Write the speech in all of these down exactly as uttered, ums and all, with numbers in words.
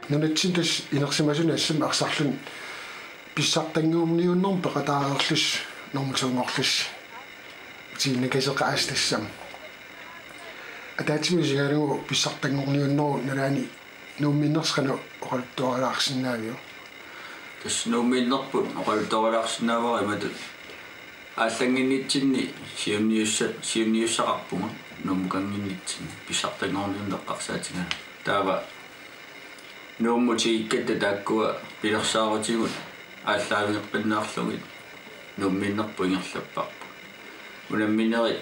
Nunatsinni tassa inersimasuni assammik arsarluni pissartanngorniunnermut peqataareerlusi normu to-nngorlusi. Tiinnakaseqaasi tassami. Ataatsimut isigalugu pissartanngorniunnerup nalaani Nuummiinnersoq qanoq oqaluttuarilaarsinnaaviuk? Tassa Nuummiinnerput oqaluttuarilaarsinnaavara imatut: aallannginnitsinni siunniussa-, siunniussaqarpugut Nuummukannginnitsinni pissartanngorniunneq eqqarsaatigalugu. Taava Nuummut tikikkatta taakkua pilersaarutigut aallaavigeqqinnaarlugit Nuummiinnerput ingerlapparput. Unamminerit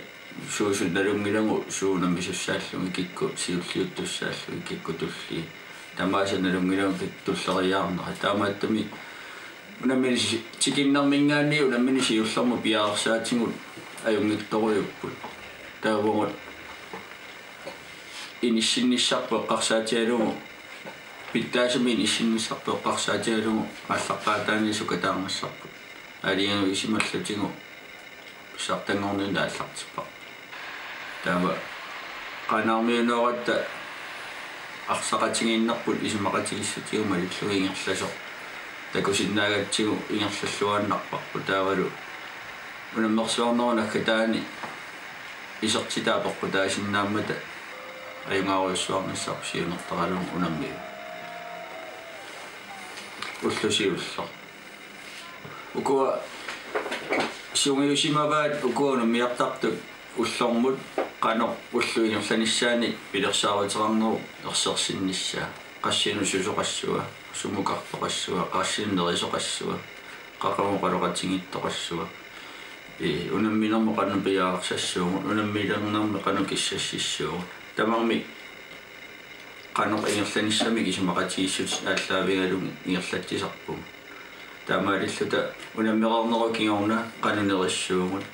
suusut nalunngilagut suut unammisussaallugit, kikkut siulliuttussaallugit, kikkut tullii. Tamaasa nalunngilagut kikkut tulleriiaarnerat. Taamaattumik unammineq si-, tikinnermiingaanniit unammineq siullermut piareersaatigut ajunngitsorujuupput. Taava uagut inissinnissarput eqqarsaatigalugu, pitsaasumik inissinnissarput eqqarsaatigalugu aallaqqaataaniit sukataarnissarput aalajangiisimallutigu pissartanngorniunneq aallartipparput. Taava Qaanaarmiunerugatta arsaqatigiinnerput isumaqatigiissutigut malillugu ingerlasoq takusinnaagatsigu ingerlalluaannarparput. Taavalu unammersuarnerup naggataani isertitaa peqqutaasinnaammata ajugaarujussuarnissarput siunertaralugu unammineq ulloq siulleq. Ukua sungiusimavaat ukua unammiartartut ullormut qanoq ullup ingerlanissaanik pilersaaruteqarnerup ersersinnissaa. Qassinut susoqassua, sumukartoqassua, qassinut nerisoqassua, qaqugu oqaloqatigiittoqassua. Ii, unamminermut qanoq piareersassuugut, unamminermi qanoq kissassissuugut. Tamarmik qanoq ingerlanissamik isumaqatigiissutit aallaavigalugit ingerlatsisarpugut. Taamaalilluta unammereernerup kingorna qanoq nerissuugut,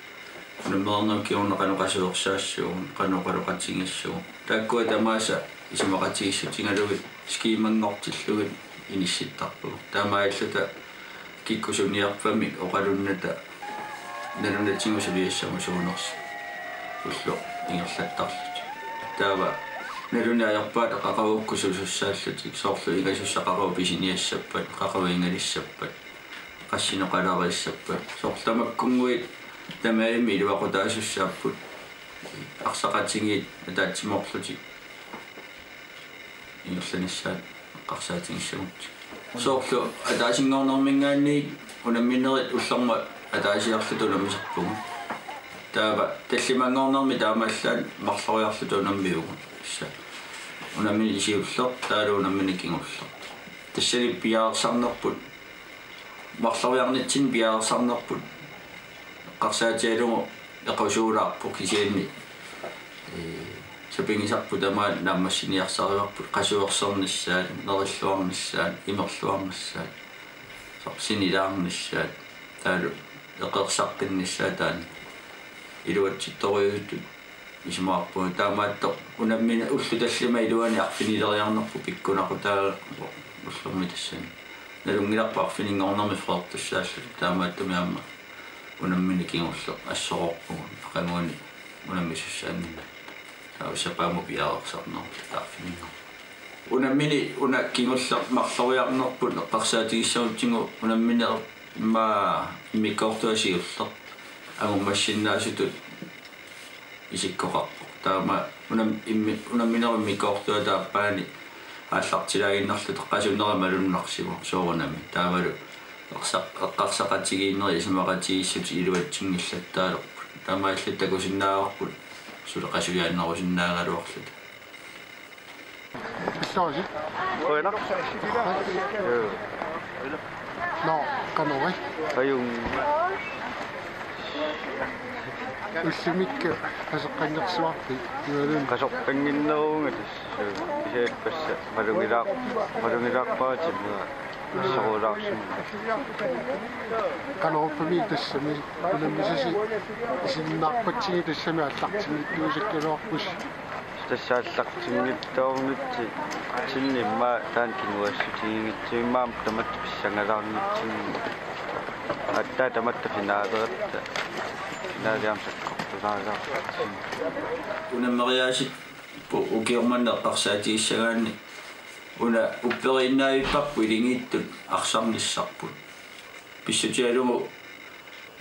unammereernerup kingorna qanoq qasuersaassuugut, qanoq oqaloqatigiissuugut. Taakkua tamaasa isumaqatigiissutigalugit skiimanngortillugit inissittarpugut. Taamaalilluta kikkut suniarfamik oqalunnata nalunatigut suliassamut suunersut ulloq ingerlattarlutik. Taava naluneq ajorpaat qaqugukkut susussaallutik, soorlu ingasussat qaqugu pisiniassappat, qaqugu ingalissappat, qassinik oqalariissappat. Soorlu tamakkunnguit tamarmik iluaqutaasussaapput arsaqatigiit ataatsimoorlutik ingerlanissaat eqqarsaatigissagutsigu. Soorlu ataasinngornermiingaanniit unamminerit ullormut ataasiarluta unammisarpugut. Taava tallimanngornermi taamaallaat marloriarluta unammiugut. Tassa unammineq siulleq, taavalu unammineq kingulleq. Tassani piareersarnerput, marloriarnitsinni piareersarnerput eqqarsaatigalugu equsuulaarpoq kisianni, ee, sapinngisarput tamaat naammassiniarsarivarput qasuersernissaat, nerilluarnissaat, imerluarnissaat, soorlu sinilaarnissaat, taavalu eqeersaqqinnissaat taanna iluatsittorujuuttut isumaqarpunga. Taamaattoq unammineq ullut tallimat iluanni arfinileriarnerput pikkunaqutaareerpoq ullormi tassani. Nalunngilarput arfininngornermi freertussaalluta, taamaattumik aamma unammineq kingulleq assoroorpugut aqaguani unammisussaanninni. Taava sapaammut piareersarnermi arfininngorneq. Unammineq una kingulleq marloriarnerput eqqarsaatigissagutsigu unammineq immaqa immikkoortua siulleq angummassinnaasutut isikkoqarpoq. Taama unam-, immi-, unamminerup immikkoortuata aappaani aallartilaaginnarluta qasunera malunnarsivoq soorunami. Taavalu eqsa-, eqqarsaqatigiinnerit isumaqatigiissutit iluatsinngillattaalerput. Taamaalilluta takusinnaavarput suli qasujaannerusinnaagaluarluta. Pillorisi? Qujanaq. Joo. Nå, qanoq ii? Ajunngilaq. Ullumikkut qasoqqanngitsoorpit? Imaluunniit? Qasoqqannginneruvunga tassa. Kisianni tassa malugilaa-, malugilaarpara timera assorulaarsimavoq. Qanoq ippa tassami unammisasi isiginnaarpatsigit tassami aallartinngitsuusakkalaarpusi? Tassa aallartinngitsoornitsinni immaqa taanna kinguaassutiginngitsoq immaqa tamatta pissangalaarnitsinni. Aatsaat tamatta finaaleratta. Finaaliami sakkortulaarnitsinni. Unammeriaasippoq ukioq manna eqqarsaatigissagaanni Una upperiinnaavipparput iligiittut arsarnissarput. Pissutigalugu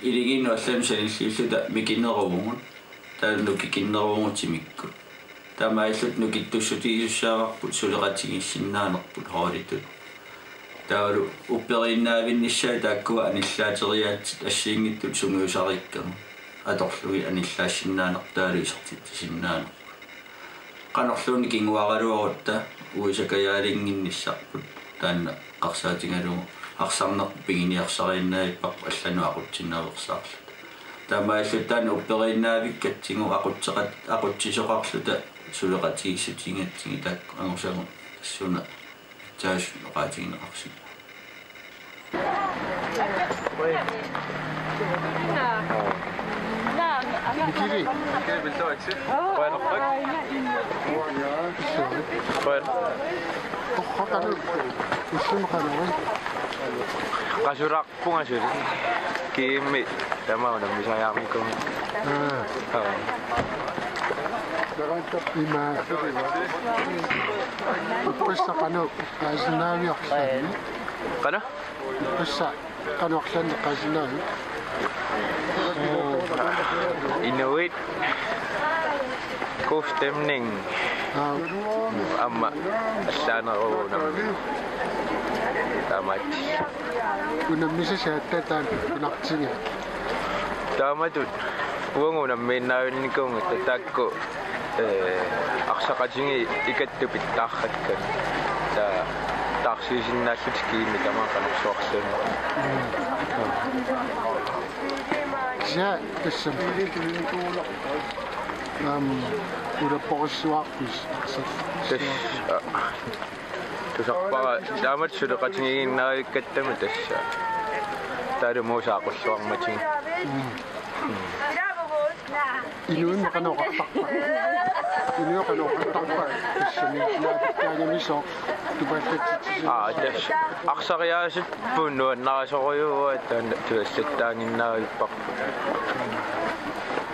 iligiinnut allanut sanilliulluta mikineruvugut, taavalu nukikinneruvugut timikkut. Taamaalilluta nukittussutigisussaavagut suleqatigiissinnaanerput holditut. Taavalu upperiinnaavinnissaat taakkua anillaateriaatsit assigiinngitsut sungiusariikkagut atorlugit anillaassinnaanerput taavalu isertitsisinnaanerput. Qanorluunniit kinguaraluarutta uisakajaalinginnissarput taanna eqqarsaatigalugu arsarnerput piginiarsariinnaavipparput allanut aqutsinnaveersaarluta. Taamaalilluta taanna upperiinnaavikkatsigu aqutseqat-, aqutsisoqarluta suleqatigiissutigigatsigit taakku angusagut tassuuna pitsaasut oqaatigineqarsinnaavoq. Mikili. Mikili pilluatsi. Qujanarpaa. Qujan. Torraqalu. Ussumaqalu. Qasulaq. Pungasuli. Kiimmi tamaana misajamikumi. Aa. Aa. Ima. Uppassaaq qanoq paasinnaaviarluni. Qanoq? Uppassaaq qanoq arlaannik paasinnaaviuk? Inuit. God stemning. Aa. Aamma allaanerugunarmi. Taamaat. Unammisasi aatsaat taanna unartigiuk? Taamatut uagut unammiinnaavinnikuugatta taakku, ee, arsaqatigiit ikattut pitsaarrakkat. Taava taarsiisinnaallutik kiimmi tamaat qanorsuarluunniit. Kisianni tassami. Aamma ulapporissuarpis arsaq. Tassa. Tusarpara taamatut suleqatigiinnaavikkatta tassa. Taavalu muusaq aqulluarmatigu. Mm. Inuit qanoq oqartarpa? Inuit qanoq oqartarpa? Tassami naapikkaangamissooq tupaallatsitsi. Aa, tassa. Arsariaasut puunnuannarasorujuuaat taanna tuallattaaginnaavippara.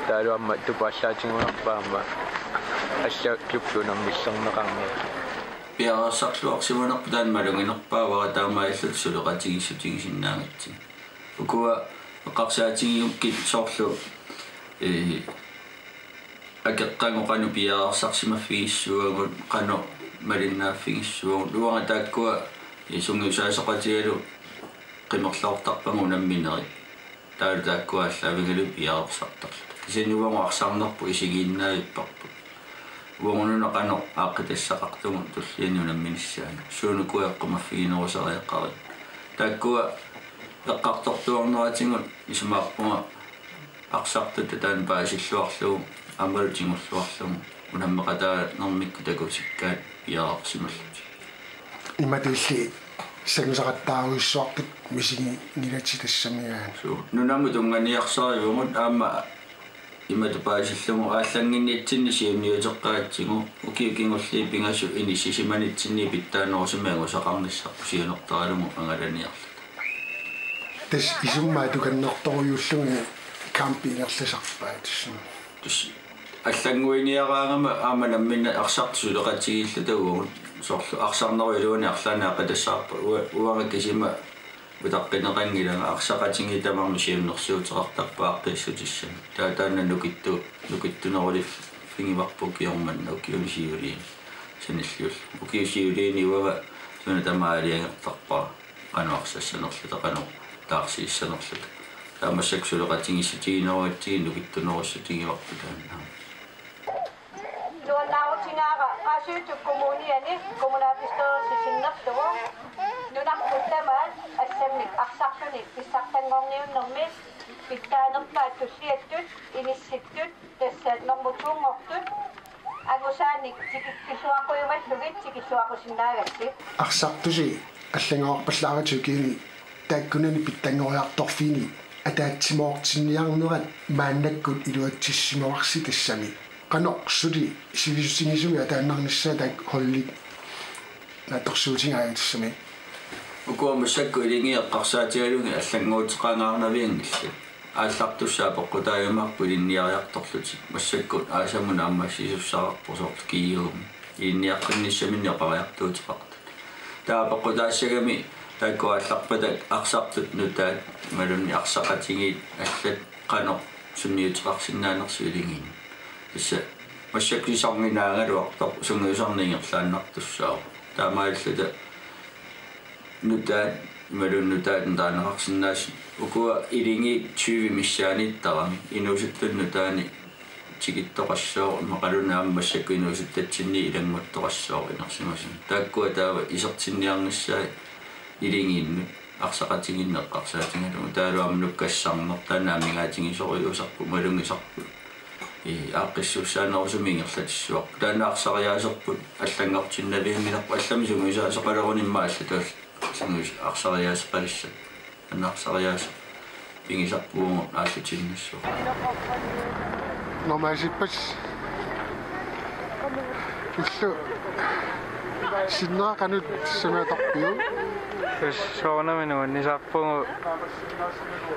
Taavalu aamma tupaallaatigunarpoq aamma. Alla klubbi unammillerneqarnera. Piareersarluarsimanerput taanna maluginerpaavara taamaalilluta suleqatigiissutigisinnaagatsigu. Ukua eqqarsaatigigukkit soorlu, ee, akeqqagut qanoq piareersarsimaffigissuagut, qanoq malinnaaffigissuagut. Uanga taakkua, ee, sungiusaasoqatigalu qimerloortarpagut unamminerit. Taavalu taakkua aallaavigalugit piareersartarluta. Kisianni uagut arsarnerput isigiinnaavipparput. Uagut una qanoq aaqqitassaqartugut tulliani unamminissaanut. Suut ukua eqqumaffiginerusariaqarigit. Taakkua eqqartortuarneratigut isumaqarpunga arsartuta taanna paasilluarlugu aammalu tigulluarlugu unammeqataanermikkut takutikkaat piareersimallutik. Imatut illit sangusaqattaarujussuartut misiginngilatit tassami aana. Suu, nunamut tunnganiarsarivugut aamma imatut paasillugu aallannginnitsinni siunniuteqqagatsigu ukiut kingulliit pingasut inissisimanitsinni pitsaanerusumik angusaqarnissarput siunertaralugu angalaniarluta. Tassa isummat atukannertorujuullugit kampit ingerlasarpaat tassami. Tassa allannguiniaraangama aamma nammineq arsartut suleqatigiilluta uagut soorlu arsarnerup iluani arlaannik aaqqitassaqarpat ua-, uanga kisima utaqqineqanngilanga arsaqatigiit tamarmik siunnersuuteqartarput aaqqiissutissamik. Taava taanna nukittu-, nukittuneruliffigivarput ukioq manna ukiuni siuliini sanilliullugu. Ukiup siuliini uanga suna tamaat aalajangertarpara. Qanoq arsassanerluta, qanoq taarsiissanerluta. Taava massakkut suleqatigiissutiginerugatsigit nukittunerussutigivarput taanna. Nuannaarutigaara Qaasuitsup Kommuniani kommunalbestyrelsi sinnerlugu nunarput tamaat assammik arsarluni pissartanngorniunnermi pitsaanerpaat tulliattut inissittut tassa normu to-nngortut angusaanik tikikkiluaqujumallugit tikilluaqqusinnaagassi. Arsartusi allanngorarpallaaratsigu ukiuni taakkunani pitsanngoriartorfiini ataatsimoortinniarnerat maannakkut iluatsissisimavarsi tassami. Qanoq suli sivisutigisumik ataannarnissaa taakku holdit naatsorsuutigaat tassami. Ukua massakkut iligiit eqqarsaatigalugit allannguuteqangaarnavianngillat. Aallartussaat peqqutaajumaarput ilinniariartorlutik. Massakkut aasamut naammassisussaqarpoq soorlu Kiiumi. Ilinniaqqinnissaminnik oqariartuuteqartut. Taava peqqutaassagami taakku aallarpata arsartut nutaat imaluunniit arsaqatigiit allat qanoq sunniuteqarsinnaanersut iligiinnut. Tassa massakkut isarminaagaluartoq sungiusarneq ingerlaannartussaavoq. Taamaalilluta nutaat imaluunniit nutaat taaneqarsinnaasut ukua iligiit tyve missaaniittaramik inuusuttut nutaanik tikittoqassooq immaqaluunniit aamma massakkut inuusuttatsinni ilannguttoqassooq inersimasumik. Taakkua taava isertinniarnissaat iligiinnut arsaqatigiinneq eqqarsaatigalugu. Taavalu aamma nukkassarneq taanna amigaatigisorujussuusarput, malugisarput. Ii, aaqqissuussaanerusumik ingerlatissuarput. Taanna arsariaaserput allanngortinnavianngilarput, allamik sungiusaasoqaleruni immaqa allatut sungius-, arsariaaseqalissappat. Taanna arsariaaseq pigisarpugut aallutiinnassuaq. Normaalsippassi. Illu sinnera qanoq tassami atorpiuk? Tassa soorunami nuannisarpugut,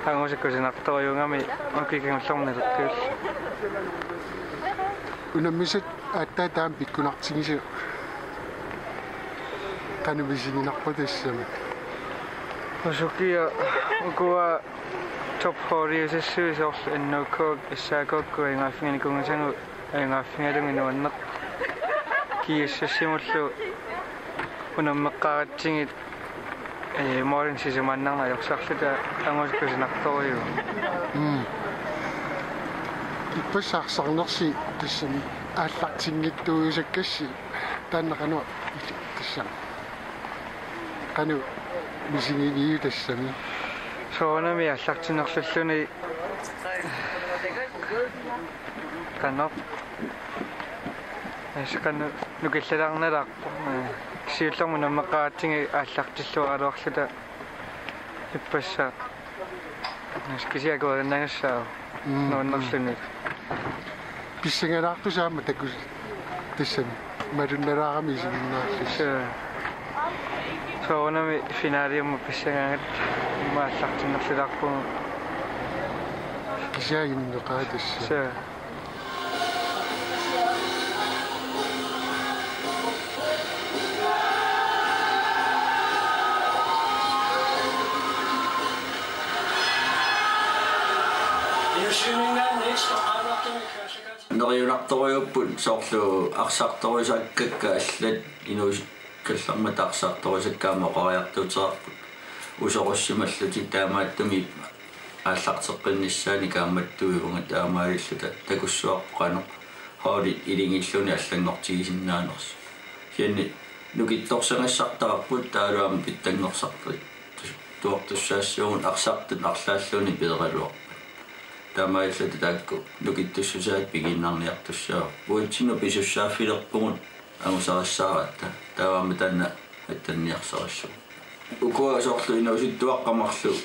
angusat kusanartorujuugami ukiut kingullermi naleqqiullutik. Unammisat aatsaat taama pikkunartigisoq qanoq misiginarpa tassami? Ukiut ukua top holdiusassuit soorlu N H K-kut S A K-kkut ajugaaffiginikuunngisagut ajugaaffigalugit nuanneq. G S S-imullu unammeqqaaratsigit, ee, målinik sisamanarneq ajorsarluta angusat kusanartorujuugut. Mm. Ippassaq arsarnersi tassami aallartinngitsuusakkassi taanna qanoq tassami. Qanoq misigiviuk tassami? Soorunami aallartinnerlulluni qanoq. Tassa qanoq nukillalaarnalaarpoq. Siullermik unammeqqaaratsigit aallartilluaraluarluta ippassaq. Tassa kisianni akuerinnangassaaq. Mm, nuannerluni. Pissangalaartusi aamma takuss-, tassami malunnalaarami isiginnaarlusi. Suu. Soorunami finaliummut pissangaagut immaqa aallartinnerlulaarpugut. Kisianni immiqaa tassa. Suu. Neriunartorujuupput soorlu arsartorusakkakka allat inuusut kallarmata arsartorusakka aamma oqariartuuteqarput. Usorussimallutik taamaattumik aallarteqqinnissaannik kaammattuivunga taamaalilluta takussuarput qanoq holdit iligiilluni allanngortigisinnaanersut. Kisianni nukittorsagassaartarput taavalu aamma pitsanngorsartut. Tuortussaassaagut arsartut arlaalluni peeraluarpat. Taamaalilluta taakku nukittussusaat pigiinnarniartussaapput. Uatsinnut pisussaaffilerpugut angusarissaaratta. Taava aamma taanna attanniarsarissuuvoq. Ukua soorlu inuusuttuaqqat marluk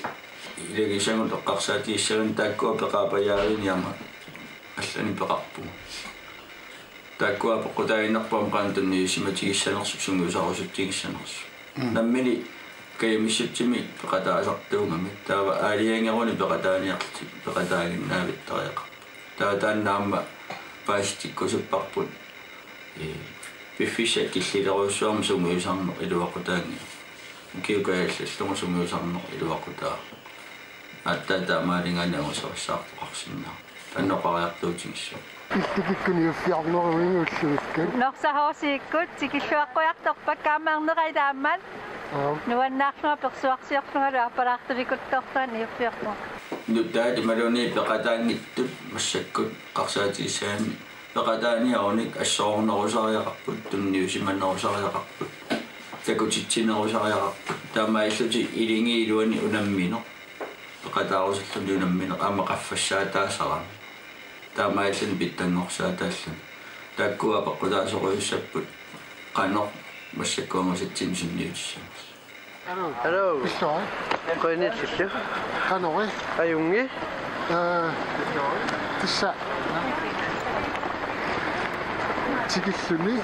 ilagisagut eqqarsaatigissagaanni taakkua peqaapajaavinik aamma allanik peqarpugut. Taakkua peqqutaaginnarput aamma qanoq tunniussimatigissanersut sungiusarusuttigissanersut. Mm. Nammineq kajumissutsimik peqataasartuugamik. Taava aalajangeruni peqataaniarlutik peqataaginnaavittariaqarput. Taava taanna aamma paasitikkusupparput. Ee, piffissaq killilerujussuarmik sungiusarneq iluaqutaanngilaq. Ukiup kaajallallugu sungiusarneq iluaqutaavoq. Aatsaat taamaaligaanni angusarissaartoqarsinnaavoq. Taanna oqariartuutigissavarput. Illit kikkut niuffiorneruinnarpit ullumikkut? Norsaq H C-kkut tikilluaqqujartorpakka aamma arnerai taamani. Aap. Nuannaarlunga persuarsiorlungalu aappalaartulikuttortaa niuffiorneq. Nutaat imaluunniit peqataanngitsut massakkut eqqarsaatigissagaanni peqataaniarunik assornerusariaqarput, tunniusimanerusariaqarput, takutitsinerusariaqarput. Taamaalillutik iligiit iluanni unammineq peqataarusarluni unammineq aamma qaffassaataasarami. Taamaalilluni pitsanngorsaataalluni. Taakkua peqqutaasorujussuussapput qanoq massakkut angusatsinnik sunniutissanersut. Hallo. Hallo. Pissui. Qujanarsillu. Qanoq? Ajunngilaq. Ee, tassa tikilluni.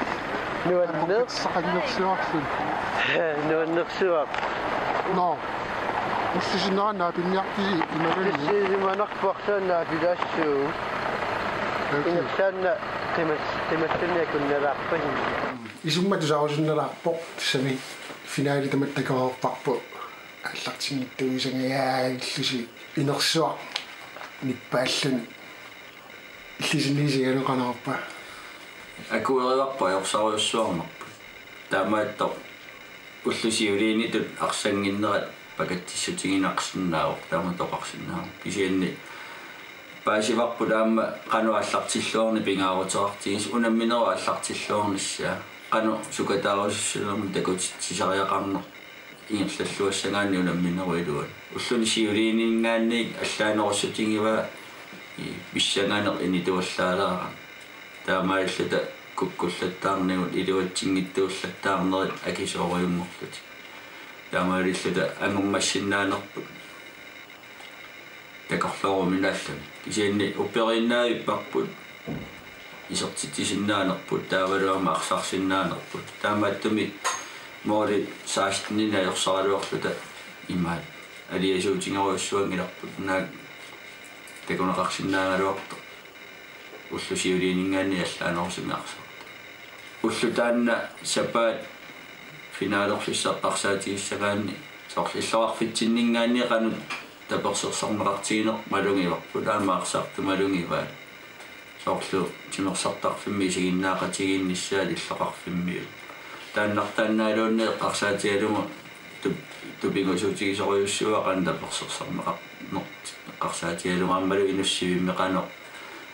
Nuanneq. Saqannersuarluni. Nuannersuaq. Nå. Ullup sinnera naapinniartisi imaluunniit? Ullup sinnera naapinniartisi. Okay. Ingerlaannaq qimas-, qimassunik akunnalaarpasi. Isummat tusarusunnalaarpoq tassami. Finale tamatta takoreerparput aallartinngitsuusangajaanngillusi inersuaq nippaalluni. Illit sinniisigalugu qanorpa? Akuerivarput ajorsarujussuarnerput. Taamaattoq ullut siuliinitut arsannginnerat pakatsissutiginarsinnaavoq, taamatut oqarsinnaavoq. Kisianni paasivarput aamma qanoq aallartilluarneq pingaaruteqartigisoq, unamminerup aallartilluarnissaa. Qanoq sukataarusussanermut takutitsisariaqarneq ingerlalluassagaanni unamminerup iluani. Ulluni siuliininngaanniit allaanerussutigivaat, ii, pissanganeq inituallaalaarami. Taamaalilluta kukkullattaarnigut iluatsinngitsuullattaarnerit akisoorujunngorlutik. Taamaalilluta angermassinnaanerput takorlooruminaalluni. Kisianni upperiinnaavipparput isertitsisinnaanerput, taavalu aamma arsarsinnaanerput. Taamaattumik måli seksteninik ajorsaraluarluta imaat aliasuutigerujussuanngilarput, naak takuneqarsinnaagaluartoq ullut siuliininngaanniit allaanerusumik arsartoq. Ulloq taanna sapaat finalerfissaq eqqarsaatigissagaanni, soorlu illoqarfitsinninngaanniit qanoq tapersersorneqartigineq malugivarput, aamma arsartut malugivaat. Soorlu timersortarfimmi isiginnaaqatigiinnissaat illoqarfimmiut. Taannartaannaaluunniit eqqarsaatigalugu tup-, tupigusuutigisorujussuuara qanoq tapersersorneqarneq eqqarsaatigalugu, aammalu inuk sivimmi qanoq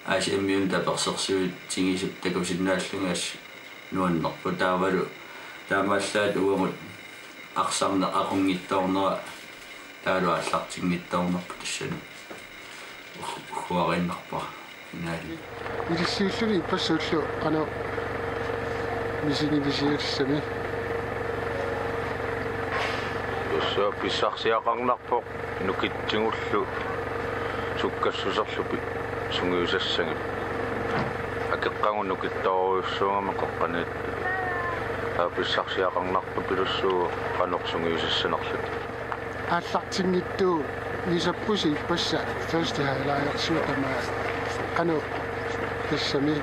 Aasiammiunut tapersersuutigisut takusinnaallugit assut nuannerpoq, taavalu taamaallaat uagut arsarneq aqunngitsoornera taavalu aallartinngitsoornerput tassani ugguariinnarpara finaali. Ilissiulluni ippassaq ulloq qanoq misigivisiuk tassami? Tassa pissarsiaqarnarpoq nukitsigullu sukkassuserlu pi-, sungiusassagipput. Akeqqagut nukittoorujussuugamik qeqqaniittut. Taava pissarsiaqarnartupilussuuvoq qanoq sungiusassanerlutik. Aallartinngitsuunissapput ippassaq første halvlejersuup tamaat. Qanoq tassami?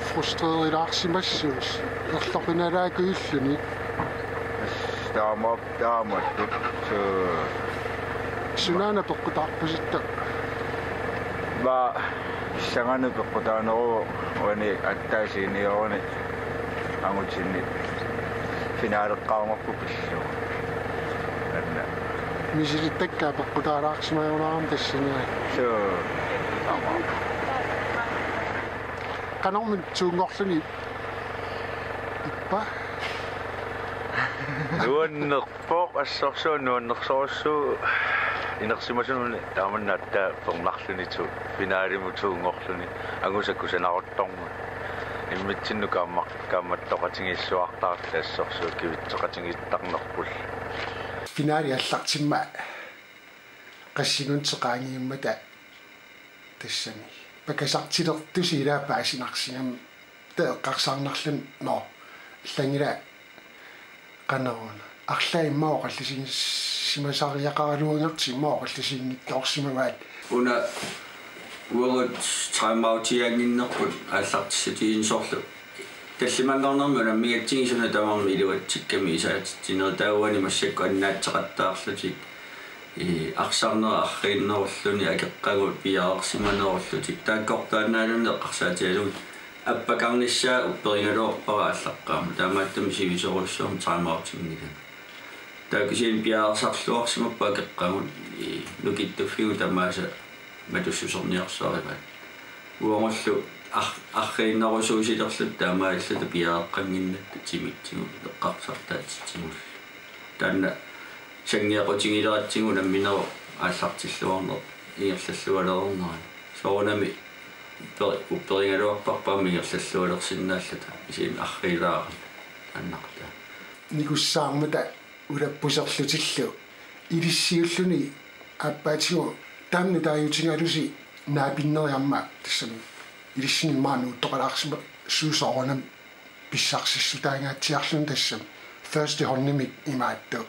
Frustrerilaarsimassuusi erloqinalaakujulluunniit. Taama, taamatut. Su-, sunaana peqqutaarpasittoq? Maa, pissanganaq peqqutaaneruvoq, uani attaasiinnioruni angutinni finaaleqqaarumaarpoq pillugu. Anna. Misilittakkaat peqqutaalaarsimajunaarami tassani. Suu. Qanormi tuunngorluni ippa? Nuannerpoq assorsuaq, nuannersorujussuuvoq inersimasunut taamanna aatsaat pernarluni tu-, finaalimut tuunngorluni angusat kusanaruttormata. Immitsinnut kaamma-, kaammattoqatigiissuartarluta assorsuaq kivitseqatigiittarnerpullu. Finaali aallartimmat qassit sekuntit qaangiummata tassami pakasartilertusi ilaa paasinarsigamik, taava eqqarsarnarluni, nå, illanngilaq qanoruna. Arlaat immaqa oqallisigisimasariaqaraluagartut immaqa oqallisiginngitsoorsimavaat. Una uagut timeoutiaannginnerput aallartissutigineq soorlu tallimanngornermi unammigatsigu suna tamarmi iluatsikkami isaatitsinerit, taava uani massakkut annaatseqattaarlutik, ii, arsarneq arriinnerulluni akeqqagut piareersimanerullutik, taakkortaannaalluunniit eqqarsaatigalugu appakarnissaa upperigaluarpara aallaqqaammut, taamaattumik sivisoorujussuarmik timeoutinngilagut. Taava kisianni piareersarluarsimapput akeqqagut, ii, nukittuffigut tamaasa matussuserniarsuarivaat. Uagullu ar-, arriinnerusuusilerluta taamaalilluta piareeqqannginnatta timitsigut eqqarsartaatsitsigullu. Taanna sanngeequtigileratsigu unamminerup aallartilluarneq ingerlallualereernerani. Soorunami upperi-, upperigaluarparput aamma ingerlallualersinnaalluta, kisianni arriilaarami taannartaa. Nikussaarmata ulappuserlutillu ilissiulluni aappaatigut taama nutaajutigalusi naapinneri aamma tassami ilissinnut immaqa nuuttoqalaarsimasoq soorunami pissarsissutaangaatsiarluni tassami. Første håndimik imaattoq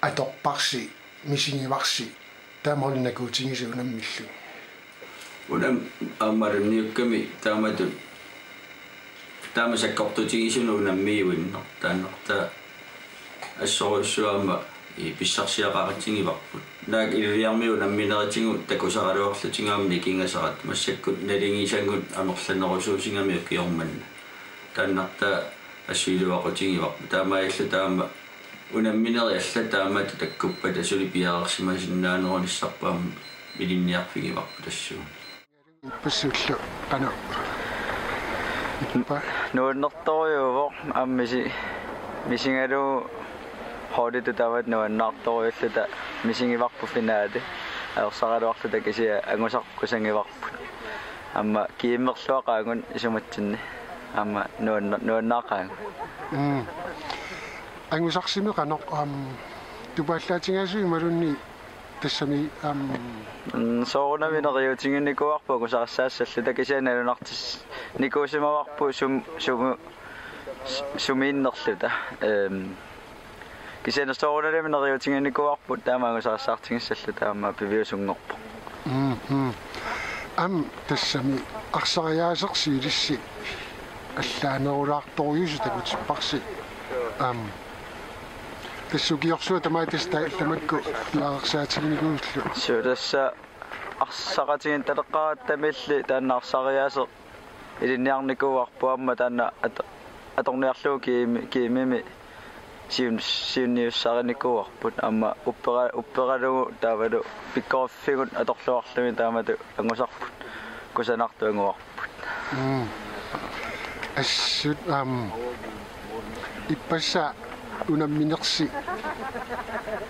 atorparsi, misigivarsi, taama holdit nakuutigisut unammillugit. Unami aamma alunniukkami taamatut Taama sakkortutigisumik unammiuinnaq taannartaa assorujussuarmik pissarsiaqartigivarput. Naak Ilulissarmiut unamminerisigut takusaraluarlutigu aamma nikingasarat massakkut naligisagut amerlanerusuusigamik ukioq manna. Taannartaa assut iluaqutigivarput. Taamaalilluta aamma unamminerit allat taamatut takkuppata suli piareersimasinnaanerunissarput aamma ilinniarfigivarput tassuuna. Ippassaq ulloq qanoq ippa? Nuannertorujuuvoq aamma misi-, misigalugu holditut taamatut nuannaartorujuulluta misigivarput finaali. Ajorsaraluarluta kisianni angusaq kusagivarput. Aamma kiimmerluaqaagut isumatsinni. Aamma nuanna-, nuannaaqaagut. Mm. Angusarsimeq qanoq aamma tupaallaatigaasiuk imaluunniit tassami aamma. Mm, soorunami neriuutiginnikuuarput angusarissaassalluta kisianni nalunartinnikuusimavarput sum-, sumu-, sumiinnerluta. Ehm, kisianni soorunalimi neriuutiginnikuuarput taama angusarissaartigissalluta aamma piviusunngorpoq. Mm, mm. Aamma tassami arsariaaseq ilissi allaanerulaartorujuusoq takutipparsi. Aamma tassa ukiorsuaq tamaat tassa ta-, tamakku piareersaatiginikuullu. Suu tassa arsaqatigiittaleqqaaratta miilli taanna arsariaaseq ilinniarnikuuarput aamma taanna at-, atorniarlugu kiimi-, kiimimi siun-, siunniussarinikuuarput aamma uppera-, upperalugu taavalu pikkoriffigut atorluarlugit taamatut angusarput kusanartut anguarput. Mm. Assut aamma ippassaq unamminersi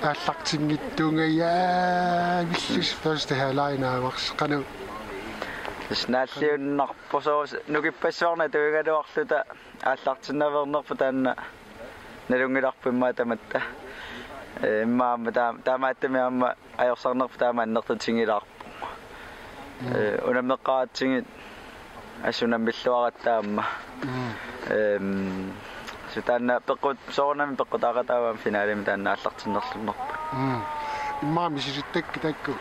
aallartinngitsuungajavillusi første halvleg naavarsi qanoq? Tassa naalliunnarpoq soorlu nukippassuarnut atuigaluarluta aallartinnaveernerput taanna nalunngilarput immaqa tamatta. Ee, immaqa aamma taa-, taamaattumik aamma ajorsarnerput taama annertutigilaarpoq. Mm. Ee, unammeqqaaratsigit assut unammilluaratta aamma. Mm. Ehm, suu taanna peqqut-, soorunami peqqutaaqataavoq aamma finalimi taanna aallartinnerlunnerput. Mm. Immaqa misilittakka taakku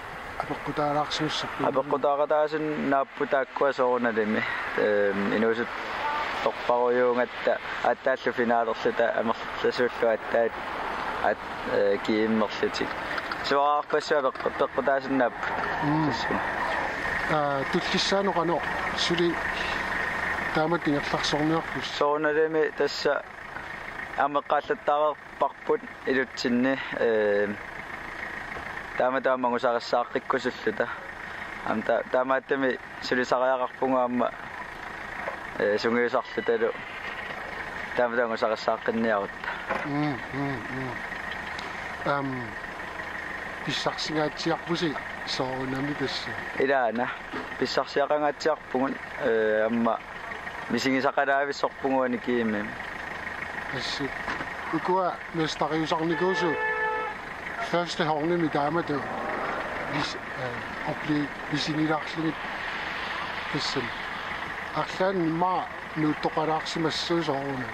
apeqqutaalaarsimassapput? Apeqqutaaqataasut naapput taakkua soorunalimi. Ehm, inuusuttorparujuugatta aatsaallu finalerluta amerlasuullu aatsaat aat-, ee, kiimmerlutik. Suaarpassuit peqq-, peqqutaasunnaapput. Mm. Tassa. Aa, tullissaanut qanoq suli taamatut ingerlaarsorniarpisi? Soorunalimi tassa aamma eqqaallattaareerparput ilutsinni, ee, taamatut aamma angusarissaaqqikkusulluta. Aamma ta-, taamaattumik sulisariaqarpugut aamma, ee, sungiusarlutalu taamatut angusarissaaqqinniarutta. Mm, mm, mm. Aamma pissarsigaatsiarpusi soorunami tassa? Ilaana pissarsiaqangaatsiarpugut, ee, aamma misigisaqalaavissorpugut uani kiimimi. Assut. Ukua mesteriusarnikuusut første håndimi taamatut vis-, øh, opli-, misigilaarlugit tassami. Arlaannik immaqa nuuttoqalaarsimassasoq soorunami?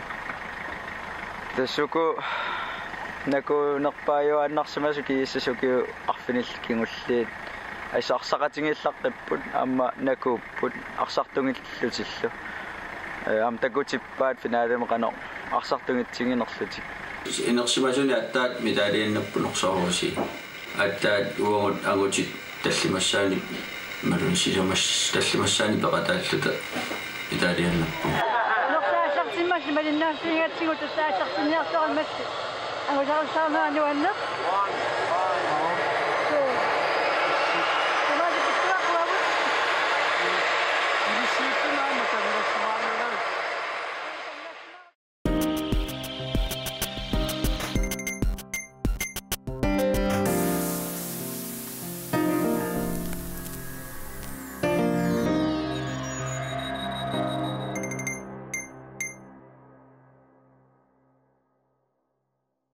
Tassa uku nakuunerpaajuaannarsimasut G S S ukiut arfinillit kingulliit assut arsaqatigiillartipput aamma nakuupput arsartungillutillu. Ee, aamma takutippaat finalemi qanoq arsartungitsiginerlutik. Inersimasunik aatsaat medaljennapput norsaarusi. Aatsaat uagut angutit tallimassaanik imaluunniit sisamas tallimassaanik peqataalluta medaljennapput. Norsaallartimmalli malinnaaffigigatsigu tassa aallartinniartorammassi. Angusarissaanerani nuanneq.